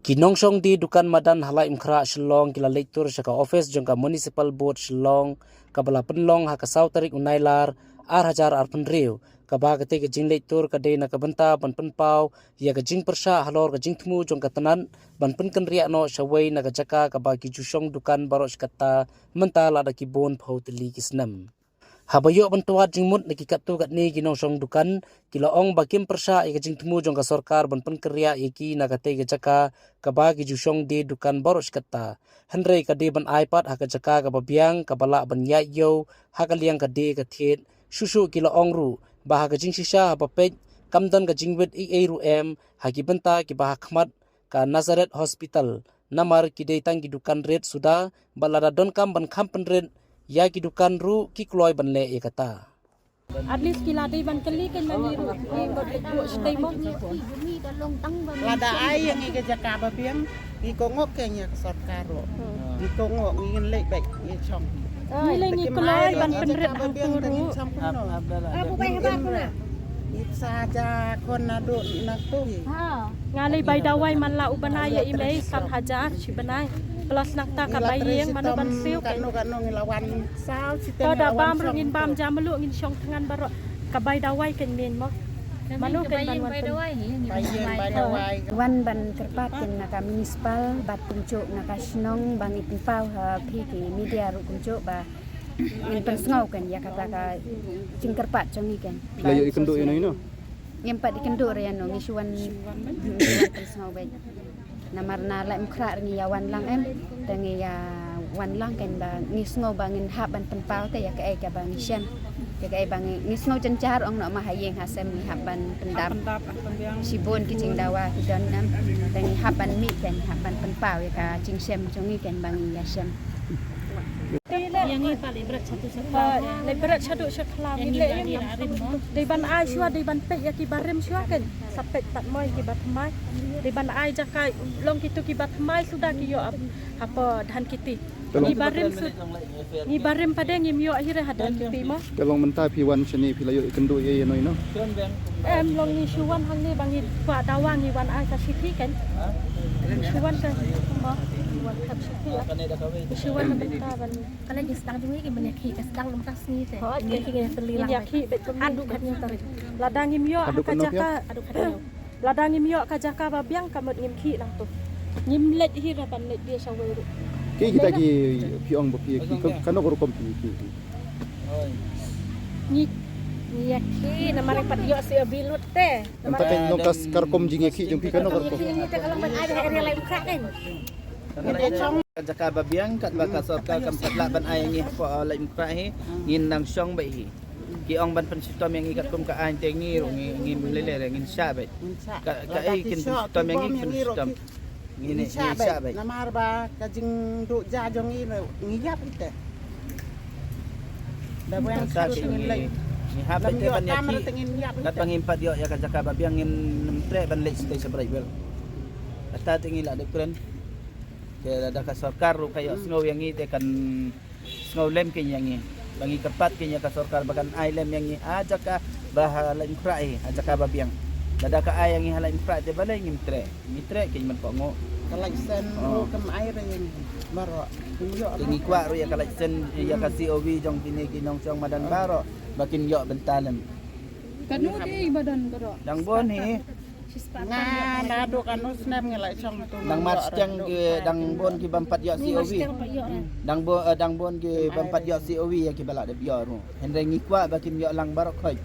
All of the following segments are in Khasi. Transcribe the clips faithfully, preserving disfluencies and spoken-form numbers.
Ki nongshong die dukan madan ha Laitumkhrah Shillong ki la leit tur sha ka office jong ka Municipal Board Shillong kaba la pynlong ha ka saw tarik u Nailar ar hajar arphew hynriew, kaba katei ka jingleit tur ka dei na ka bynta ban pynpaw ïa ka jingpyrshah halor ka jingthmu jong ka tnat ban pynkynriah noh shawei na ka jaka kaba ki ju shong dukan baroh shi katta mynta lada ki bun phew tylli ki snem. Haba ïoh ban tuat jingmut na ki katto katne, ki nongshong dukan ki la ong ba kim pyrshah ïa ka jingthmu jong ka sorkar ban pynkynriah ïa ki na katei ka jaka kaba ki ju shong die dukan baroh shi katta. Hynrei ka dei ban ai pat ha ka jaka kaba biang kaba lah ban ïaid ïew ha ka liang ka die ka thied. Shuh shuh ki la ong ruh ba ha ka jingshisha haba peit kam don ka jingwit ei ei ruh em ha ki bynta kiba ha khmat ka Nazareth Hospital, namar ki dei tang ki dukan rit suda, bad lada donkam ban kham pynrit ïa ki dukan ruh ki kloi ban leh ïa kata. At least ki la dei ban kylli kein ma ngi ruh, ngi ngot leh duh shatei mo. Lada ai ïa ngi ka jaka ba biang, ngi kohnguh kein ïa ka sorkar ruh. Ngi kohnguh, ngi ngin leit beit, ngi shong. Ngi lei ngi kloi ban pynrit hangtu ruh. Abu bai haba kuna. Ipsa ja khon naduh nangtu hi. Ha. Nga lei bai dawai man la u bnai ïa i mei san hajar shi bnai. Plus nangta ka bai ïeng mano ban siew ka. Kano kano ngi la wan saw shi. To da bam ruh ngin bam ja mluh ngin shong thngan baroh. Ka bai dawai kein mei mo. Mano kein ban wan bai dawai hi. Bai ïeng bai dawai. Wan ban kyrpad kein na ka municipal bad kumjuh na ka shnong ba ngi pynpaw ha phi ki media ruh kumjuh ba ngin pynsngew kein ïa kata ka jingkyrpad jong ngi kein. Phi la ïoh ïakynduh ïano ïano? Ngim pat ïakynduh re ïano, ngi shu wan, ngi shu wan pynsngew beit. Namar na Laitumkhrah re ngi ïa wan lang em, te ngi ïa wan lang kein ba ngi sngew ba ngin hap ban pynpaw te ïa kaei kaba ngi shem. Ïa kaei ba ngi, ngi sngew jynjar ong noh ma ha ïing ha sem ngi hap ban pyndap. Shibun ki jingdawa ki don em, te ngi hap ban mih kein, hap ban pynpaw ïa ka jingshem jong ngi kein ba ngi ïa shem. Ïa ngi pat leit bret shaduh shakhlam. Leit bret shaduh shakhlam. Dei ban ai shuwa, dei ban peit ïa ki barim shuwa kein. Sa peit pat mo ïa ki ba thymmai. Dei ban ai jaka long kito ki ba thymmai suda ki ïoh ap, hapoh Dhankheti. Ngi barim sud, ngi barim pat de ngim ïoh hi re ha Dhankheti mo. Te long mynta phi wan shane phi la ïoh ïakynduh ïa ïano ïano? Em, long ngi shu wan hangne ba ngi kwah dawa ngi wan ai ka shithi kein. Ngi shu wan ka mo, wan ka shithi. Ngi shu wan mynta ban Ka la ngi sdang jong ngi ki ban ïakhih, ka sdang namar ka sngi te. Hooid, ngi ïakhih, ngi ïakhih beit. Haduh khathynñiew tarik. Lada ngim ïoh ka jaka, haduh khathynñiew. Lada ngim ïoh ka jaka ba biang ka mut ngim khih nangto. Ngim leit hi ra ban leit die shawei ruh. Ki kita ki phi ong ba phi ïakhih, kano ka rukom phi ïakhih? Ngi, ngi ïakhih namar pat ïoh C O V lut te. Namar ka rukom jingïakhih jong phi kano ka rukom? Ïakhih ngi te ka long ban ai ha area Laitumkhrah kein. Ka jaka ba biang katba ka sorkar kam pat lah ban ai ngi hapoh, uh, Laitumkhrah hi, ngin nang shong beit hi. Ki ong ban pynshitom ïa ngi katkum ka aiñ te ngi ruh ngi, ngim lei lei re ngin shah beit. Ka, kaei kin pynshitom ïa ngi, pynshitom. Ngi ne, ngi shah beit. Namar ba ka jingduh ja jong ngi ruh ngi ïap ite. Da biang sa ngi leit. Ngi hap beit te ban ïakhih. Katba ngim pat ïoh ïa ka jaka ba biang ngin nym treh ban leit shatei sha Bright Valley. Kata te ngi la dep kren. Te lada ka sorkar ruh ka ïohsngew ïa ngi te kan sngew lem kein ïa ngi. Ba ngi kyrpad kein ïa ka sorkar ba kan ai lem ïa ngi ha jaka ba ha Laitumkhrah hi, ha jaka ba biang. Lada ka ai ïa ngi ha Laitumkhrah te balei ngim treh. Ngi treh kein ban kohnguh. Ka laitsen ruh kam ai re ïa ngi. Baroh. Te ngi kwah ruh ïa ka laitsen ïa ka C O V jong kine ki nongshong madan baroh ba kin ïoh bynta lem. Kano dei ba don baroh? Dang bun hi. Nga naduh kano snem ngi la shong tu. Dang mar sdang ki dang bun ki bym pat ïoh C O V. Dang bun, eh, dang bun ki bym pat ïoh C O V ïa ki ba la dep ïoh ruh. Hynrei ngi kwah ba kin ïoh lang baroh khoit.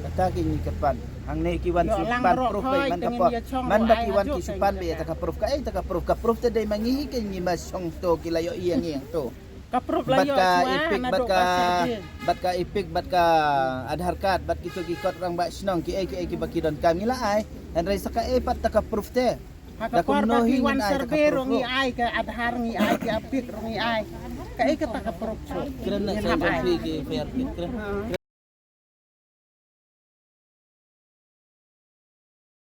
Kata ki ngi kyrpad. Hangne ki wan shu pan proof beit man ka por. Man ba ki wan ki shu pan beit ïa ta ka proof, kaei ta ka proof, ka proof te dei ma ngi hi kein ngi ba shong to ki la ïoh ïa ngi hangto. Ka proof la ïoh shuwa, bad ka EPIC, bad ka Aadhaar card, bad kito ki kot rangbah shnong, kiei kiei kiba ki donkam ngi la ai. Hynrei sa kaei pat ta ka proof te. Ha ka por ba ki wan survey ruh ngi ai, ka Aadhaar ngi ai, ka EPIC ruh ngi ai. Kaei kata ka proof shuh. Kren na ki fingerprint, kren.